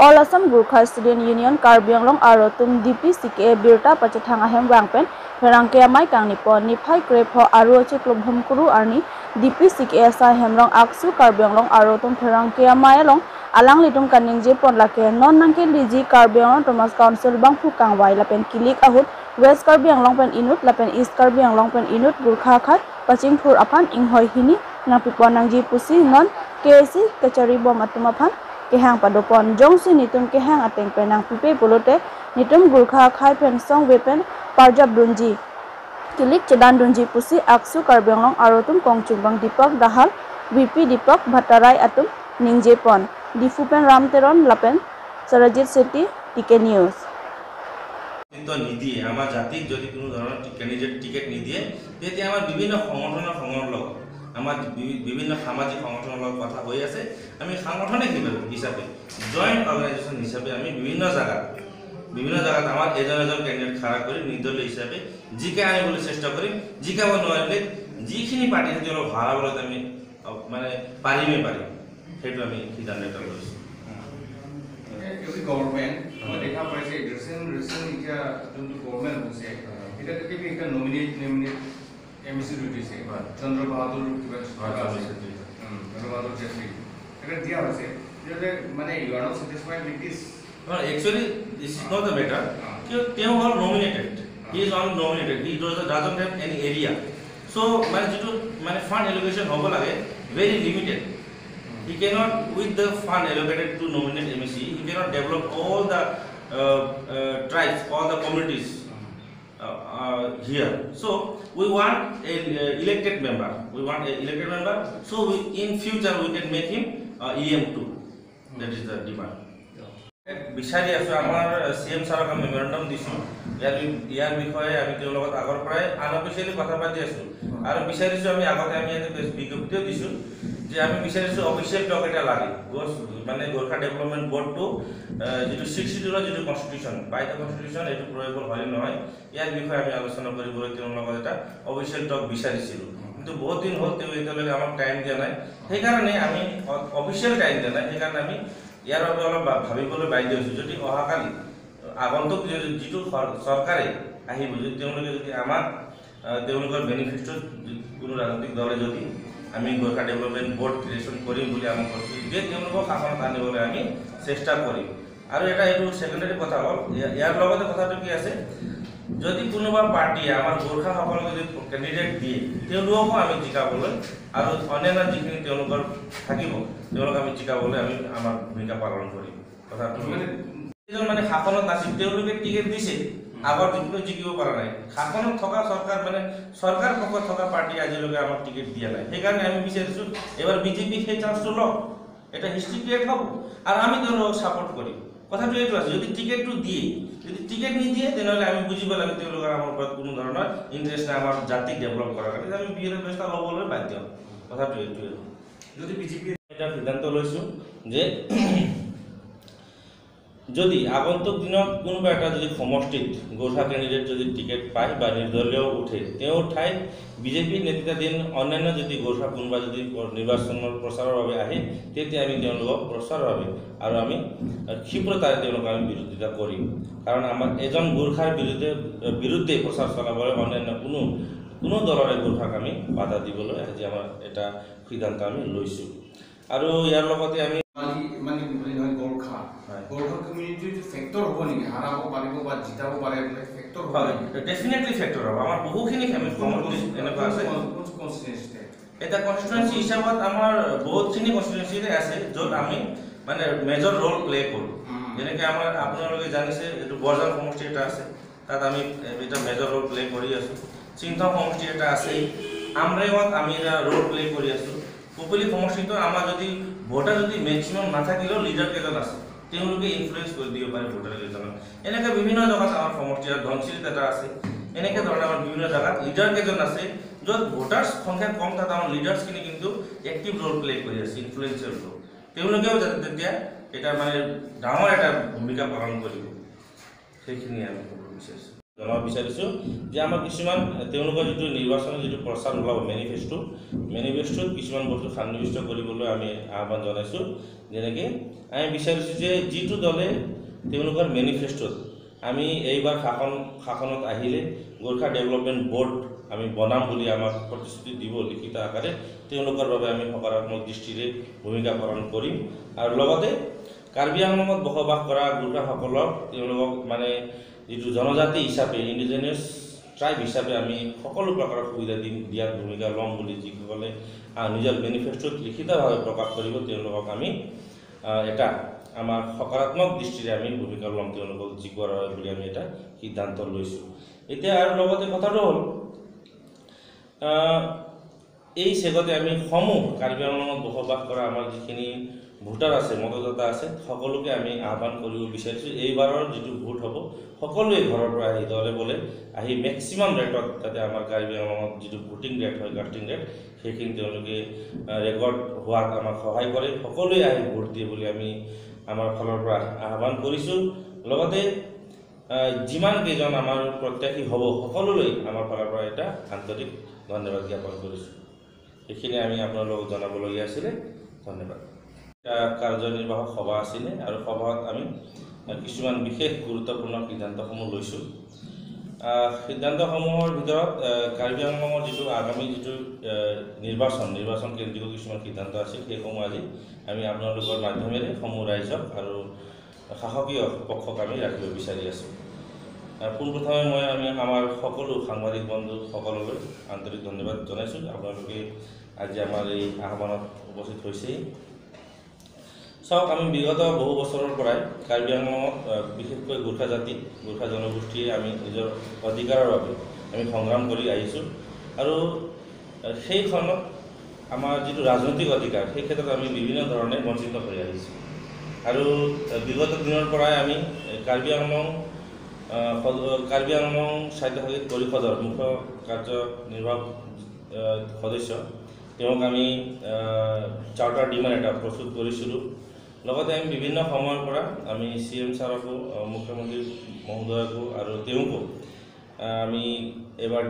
All Assam Gurkha Student Union Karbi Anglong aro tum DPCK Birta Pachathang ahem wangpen Pherangke amai kangni pon ni phai krep ho aro chiklom humkuru arni DPCK sa hemrong aksu Karbi Anglong aro tum Pherangke amai long alang litum kaning je pon lake non nangke liji Karbi Anglong Thomas Council bangphu kangwai lapen kilik ahut West Karbi Anglong pen inut lapen East Karbi Anglong pen inut Gurkha khat Pachingphur aphan inghoi hini nangpipon nangji pusi non KC kachari bom atum aphan kehang padopon jongsi nitum kehang ateng penang pipe polote nitum Gurkha khai pen song weapon parjab dunji kilik chedan dunji pusi aksu Karbi Anglong arotum kongchungbang Dipak Dahal VP Dipak Bhattarai atum ningje pon Difu pen Ramteron lapen Sarajit Sethi TK News. নিদিয়ে আমাৰ জাতিক যদি কোনো ধৰণৰ candidate ticket নিদিয়ে তেতিয়া আমাৰ বিভিন্ন সংগঠনৰ লগত আমাৰ বিভিন্ন সামাজিক সংগঠনৰ লগত কথা হৈ আছে। আমি সাংগঠনিক হিচাপে জইণ্ট অৰ্গেনাইজেশ্যন হিচাপে আমি বিভিন্ন জেগাত আমাৰ এজন এজন কেণ্ডিডেট খাৰা কৰি নিৰ্দলীয় হিচাপে জিকাই আনিবলৈ চেষ্টা কৰিম। জিকাব নোৱাৰিলে যিখিনি পাৰ্টি আছে তেওঁলোক হৰাবলৈ আমি মানে পাৰিমেই পাৰিম, সেইটো আমি সিদ্ধান্ত এটা লৈছোঁ। এভৰি গভৰ্ণমেণ্ট মই দেখা পাইছে ৰিচেণ্ট এতিয়া যোনটো গভৰ্ণমেণ্ট হৈছে এতিয়া তেতিয়া একটা নমিনেট এম চি দিছে চন্দ্ৰ বাহাদুৰ কিবা চন্দ্ৰ বাহাদুৰ চেত্ৰী এটা দিয়া হৈছে। তেতিয়াহ'লে মানে you are not satisfied with this? Actually this is not the matter. কিয় তেওঁ হ'ল nominated, he is on nominated, he doesn't have any area. So মানে যিটো মানে ফাণ্ড এলোকেশ্যন হ'ব লাগে very limited. He cannot, with the fund allocated to nominate MEC, he cannot develop all the tribes, all the communities here. So we want a elected member. We want a elected member. So we, in future we can make him EM2. That is the demand. বিচাৰি আছোঁ আমাৰ C M ছাৰক আমি memorandum দিছোঁ। ইয়াৰ বিষয়ে আমি তেওঁৰ লগত আগৰ পৰাই আনঅফিচিয়েলি কথা পাতি আছোঁ আৰু বিচাৰিছোঁ আমি আগতে আমি ইয়াতে বিজ্ঞপ্তিও দিছোঁ যে আমি বিচাৰিছোঁ অফিচিয়েল টক এটা লাগে। মানে গোৰ্খা ডেভেলপমেণ্ট বৰ্ডটো যিটো 62ৰ যিটো কনষ্টিটিউশ্যন বাই the constitution এইটো প্ৰয়োগ হয় নহয় ইয়াৰ বিষয়ে আমি আলোচনা কৰিবলৈ তেওঁৰ লগত এটা অফিচিয়েল টক বিচাৰিছিলোঁ। কিন্তু বহুত দিন হ'ল তেওঁ এতিয়ালৈকে আমাক টাইম দিয়া নাই, সেইকাৰণে আমি অফিচিয়েল টাইম দিয়া নাই, সেইকাৰণে আমি ইয়াৰ বাবে অলপ ভাবিবলৈ বাধ্য হৈছোঁ। যদি অহাকালি আগন্তুক যিটো চৰকাৰে আহিব, যদি তেওঁলোকে যদি আমাক তেওঁলোকৰ বেনিফিটত কোনো ৰাজনৈতিক দলে যদি আমি গোৰ্খা ডেভেলপমেণ্ট বৰ্ড ক্ৰিয়েশ্যন কৰিম বুলি আমাক প্ৰতিশ্ৰুতি দিয়ে, তেওঁলোকক শাসনত আনিবলৈ আমি চেষ্টা কৰিম। আৰু এটা এইটো ছেকেণ্ডাৰী কথা হ'ল, ইয়াৰ লগতে কথাটো কি আছে, যদি কোনোবা পাৰ্টীয়ে আমাৰ গোৰ্খাসকলক যদি কেণ্ডিডেট দিয়ে তেওঁলোককো আমি জিকাবলৈ আৰু অন্যান্য যিখিনি তেওঁলোকৰ থাকিব তেওঁলোক আমি জিকাবলৈ আমি আমাৰ ভূমিকা পালন কৰিম। কথাটো এজন মানে শাসনত নাছিল, তেওঁলোকে টিকেট দিছে, আগৰ দিনটো জিকিব পৰা নাই। শাসনত থকা চৰকাৰ মানে চৰকাৰ পক্ষত থকা পাৰ্টি আজিলৈকে আমাক টিকেট দিয়া নাই, সেইকাৰণে আমি বিচাৰিছোঁ এইবাৰ বিজেপি সেই চান্সটো লওক, এটা হিষ্ট্ৰী ক্ৰিয়েট হ'ব আৰু আমি তেওঁলোকক ছাপৰ্ট কৰিম। কথাটো এইটো আছে, যদি টিকেটটো দিয়ে, যদি টিকেট নিদিয়ে তেনেহ'লে আমি বুজিব লাগে তেওঁলোকৰ আমাৰ ওপৰত কোনো ধৰণৰ ইণ্টাৰেষ্ট নাই আমাৰ জাতিক ডেভেলপ কৰাৰ কাৰণে, আমি বিৰোধ ব্যৱস্থা ল'বলৈ বাধ্য। কথাটো এইটোৱে। যদি বিজেপি এটা সিদ্ধান্ত লৈছোঁ যে যদি আগন্তুক দিনত কোনোবা এটা যদি সমষ্টিত গোৰ্খা কেণ্ডিডেট যদি টিকেট পায় বা নিৰ্দলীয় উঠে, তেওঁৰ ঠাইত বিজেপি নেতৃত্বাধীন অন্যান্য যদি গোৰ্খা কোনোবা যদি নিৰ্বাচনৰ প্ৰচাৰৰ বাবে আহে তেতিয়া আমি তেওঁলোকক প্ৰচাৰৰ বাবে আৰু আমি ক্ষীপ্ৰতাৰে তেওঁলোকক আমি বিৰোধিতা কৰিম। কাৰণ আমাৰ এজন গোৰ্খাৰ বিৰুদ্ধে প্ৰচাৰ চলাবলৈ অন্যান্য কোনো কোনো দলৰে গোৰ্খাক আমি বাধা দিবলৈ আজি আমাৰ এটা সিদ্ধান্ত আমি লৈছোঁ। আৰু ইয়াৰ লগতে আমি মানে গোৰ্খা গোৰ্খা কমিউনিটিটো ফেক্টৰ হ'ব নেকি, হাৰাব পাৰিব বা জিতাব পাৰে ফেক্টৰ হ'ব? ডেফিনেটলি ফেক্টৰ হ'ব। আমাৰ বহুখিনি এনেকুৱা আছে এটা কনষ্টিটুৱেঞ্চি হিচাপত আমাৰ বহুতখিনি কনষ্টিটুৱেঞ্চিতে আছে য'ত আমি মানে মেজৰ ৰোল প্লে কৰোঁ। যেনেকৈ আমাৰ আপোনালোকে জানিছে এইটো বৰজান সমষ্টি এটা আছে, তাত আমি এটা মেজৰ ৰোল প্লে কৰি আছোঁ। চিংথং সমষ্টি এটা আছে, আমৰেঙত আমি এটা ৰোল প্লে কৰি আছোঁ। কপিলি সমষ্টিটো আমাৰ যদি ভোটাৰ যদি মেক্সিমাম নাথাকিলেও লিডাৰ কেইজন আছে তেওঁলোকে ইনফ্লুৱেঞ্চ কৰি দিব পাৰে ভোটাৰ কেইজনক। এনেকৈ বিভিন্ন জেগাত আমাৰ সমষ্টি আৰু ধনশিৰিত এটা আছে, এনেকৈ ধৰণৰ আমাৰ বিভিন্ন জেগাত লিডাৰ কেইজন আছে য'ত ভোটাৰ সংখ্যা কম, তাত আমাৰ লিডাৰ্ছখিনি কিন্তু এক্টিভ ৰোল প্লে কৰি আছে, ইনফ্লুৱেঞ্চিয়েল ৰোল। তেওঁলোকেও যাতে তেতিয়া এটা মানে ডাঙৰ এটা ভূমিকা পালন কৰিব, সেইখিনি আমি ক'ব বিচাৰিছোঁ। জনাব বিচাৰিছোঁ যে আমাৰ কিছুমান তেওঁলোকৰ যিটো নিৰ্বাচনৰ যিটো প্ৰচাৰ ওলাব মেনিফেষ্টোত কিছুমান বস্তু সন্নিৱিষ্ট কৰিবলৈ আমি আহ্বান জনাইছোঁ। যেনেকৈ আমি বিচাৰিছোঁ যে যিটো দলে তেওঁলোকৰ মেনিফেষ্টোত আমি এইবাৰ শাসনত আহিলে গোৰ্খা ডেভেলপমেণ্ট বৰ্ড আমি বনাম বুলি আমাক প্ৰতিশ্ৰুতি দিব লিখিত আকাৰে, তেওঁলোকৰ বাবে আমি সকাৰাত্মক দৃষ্টিৰে ভূমিকা পালন কৰিম। আৰু লগতে কাৰ্বি আংলঙত বসবাস কৰা গোৰ্খাসকলক তেওঁলোকক মানে যিটো জনজাতি হিচাপে ইণ্ডিজেনিয়াছ ট্ৰাইব হিচাপে আমি সকলো প্ৰকাৰৰ সুবিধা দিয়াৰ ভূমিকা ল'ম বুলি যিসকলে নিজৰ মেনিফেষ্টোত লিখিতভাৱে প্ৰকাশ কৰিব, তেওঁলোকক আমি এটা আমাৰ সকাৰাত্মক দৃষ্টিৰে আমি ভূমিকা ল'ম, তেওঁলোকক জিকোৱাৰ হয় বুলি আমি এটা সিদ্ধান্ত লৈছোঁ। এতিয়া আৰু লগতে কথাটো হ'ল এই চেগতে আমি সমূহ কাৰ্বি আংলঙত বসবাস কৰা আমাৰ যিখিনি ভোটাৰ আছে, মতদাতা আছে, সকলোকে আমি আহ্বান কৰিব বিচাৰিছোঁ এইবাৰৰ যিটো ভোট হ'ব সকলোৱে ঘৰৰ পৰা আহি দলে বলে আহি মেক্সিমাম ৰেটত যাতে আমাৰ কাৰ্বি আংলঙত যিটো ভোটিং ৰেট হয়, কাষ্টিং ৰেট, সেইখিনি তেওঁলোকে ৰেকৰ্ড হোৱাত আমাক সহায় কৰে, সকলোৱে আহি ভোট দিয়ে বুলি আমি আমাৰ ফালৰ পৰা আহ্বান কৰিছোঁ। লগতে যিমান কেইজন আমাৰ প্ৰত্যাশী হ'ব সকলোলৈ আমাৰ ফালৰ পৰা এটা আন্তৰিক ধন্যবাদ জ্ঞাপন কৰিছোঁ। এইখিনি আমি আপোনালোকক জনাবলগীয়া আছিলে। ধন্যবাদ। এটা কাৰ্যনিৰ্বাহক সভা আছিলে আৰু সভাত আমি কিছুমান বিশেষ গুৰুত্বপূৰ্ণ সিদ্ধান্তসমূহ লৈছোঁ। সিদ্ধান্তসমূহৰ ভিতৰত কাৰ্বি আংলঙৰ যিটো আগামী যিটো নিৰ্বাচন কেন্দ্ৰিক কিছুমান সিদ্ধান্ত আছিল, সেইসমূহ আজি আমি আপোনালোকৰ মাধ্যমেৰে সমূহ ৰাইজক আৰু শাসকীয় পক্ষক আমি ৰাখিব বিচাৰি আছোঁ। পোনপ্ৰথমে আমি আমাৰ সকলো সাংবাদিক বন্ধুসকললৈ আন্তৰিক ধন্যবাদ জনাইছোঁ। আপোনালোকে আজি আমাৰ এই আহ্বানত উপস্থিত হৈছেই। চাওক, আমি বিগত বহু বছৰৰ পৰাই কাৰ্বি আংলঙত বিশেষকৈ গোৰ্খা জাতি, গোৰ্খা জনগোষ্ঠীয়ে আমি নিজৰ অধিকাৰৰ বাবে আমি সংগ্ৰাম কৰি আহিছোঁ আৰু সেইখনত আমাৰ যিটো ৰাজনৈতিক অধিকাৰ সেই ক্ষেত্ৰত আমি বিভিন্ন ধৰণে বঞ্চিত হৈ আহিছোঁ। আৰু বিগত দিনৰ পৰাই আমি কাৰ্বি আংলং স্বায়ত্তশাসিত পৰিষদৰ মুখ্য কাৰ্যনিৰ্বাহক সদস্য তেওঁক আমি চাৰ্টাৰ ডিমাণ্ড এটা প্ৰস্তুত কৰিছিলোঁ। লগতে আমি বিভিন্ন সময়ৰ পৰা আমি চি এম ছাৰকো, মুখ্যমন্ত্ৰী মহোদয়কো আৰু তেওঁকো আমি এবাৰ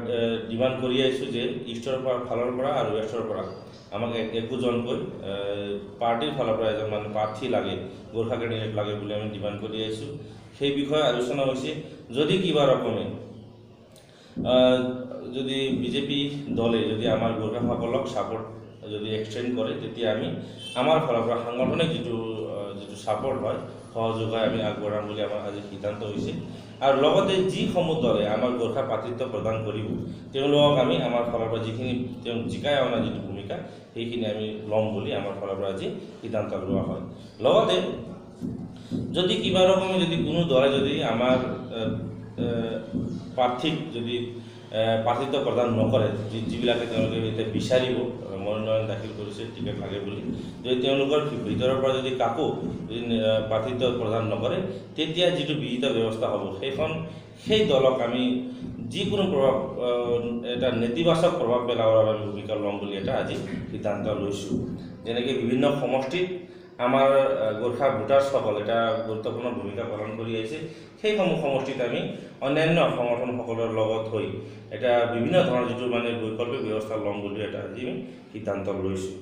ডিমাণ্ড কৰি আহিছোঁ যে ইষ্টৰ পৰা ফালৰ পৰা আৰু ৱেষ্টৰ পৰা আমাক একোজনকৈ পাৰ্টীৰ ফালৰ পৰা এজন মানে প্ৰাৰ্থী লাগে, গোৰ্খা কেণ্ডিডেট লাগে বুলি আমি ডিমাণ্ড কৰি আহিছোঁ। সেই বিষয়ে আলোচনা হৈছে। যদি কিবা ৰকমে যদি বিজেপি দলে যদি আমাৰ গোৰ্খাসকলক ছাপৰ্ট যদি এক্সটেণ্ড কৰে, তেতিয়া আমি আমাৰ ফালৰ পৰা সাংগঠনিক যিটো ছাপৰ্ট হয়, সহযোগ হয়, আমি আগবঢ়াম বুলি আমাৰ আজি সিদ্ধান্ত হৈছে। আৰু লগতে যিসমূহ দলে আমাৰ গোৰ্খা প্ৰাৰ্থিত্ব প্ৰদান কৰিব, তেওঁলোকক আমি আমাৰ ফালৰ পৰা যিখিনি তেওঁক জিকাই অনা যিটো ভূমিকা সেইখিনি আমি ল'ম বুলি আমাৰ ফালৰ পৰা আজি সিদ্ধান্ত লোৱা হয়। লগতে যদি কিবা ৰকমে যদি কোনো দলে যদি আমাৰ প্ৰাৰ্থীক যদি প্ৰাৰ্থিত্ব প্ৰদান নকৰে, যিবিলাকে তেওঁলোকে এতিয়া বিচাৰিব, মনোনয়ন দাখিল কৰিছে টিকেট লাগে বুলি, যদি তেওঁলোকৰ ভিতৰৰ পৰা যদি কাকো যদি প্ৰাৰ্থিত্ব প্ৰদান নকৰে, তেতিয়া যিটো বিহিত ব্যৱস্থা হ'ব সেই দলক আমি যিকোনো প্ৰভাৱ, এটা নেতিবাচক প্ৰভাৱ পেলাবৰ বাবে আমি ভূমিকা ল'ম বুলি এটা আজি সিদ্ধান্ত লৈছোঁ। যেনেকৈ বিভিন্ন সমষ্টিত আমাৰ গোৰ্খা ভোটাৰ্ছসকল এটা গুৰুত্বপূৰ্ণ ভূমিকা পালন কৰি আহিছে, সেইসমূহ সমষ্টিত আমি অন্যান্য সংগঠনসকলৰ লগত হৈ এটা বিভিন্ন ধৰণৰ যিটো মানে বৈকল্পিক ব্যৱস্থা ল'ম বুলি এটা আজি আমি সিদ্ধান্ত লৈছোঁ।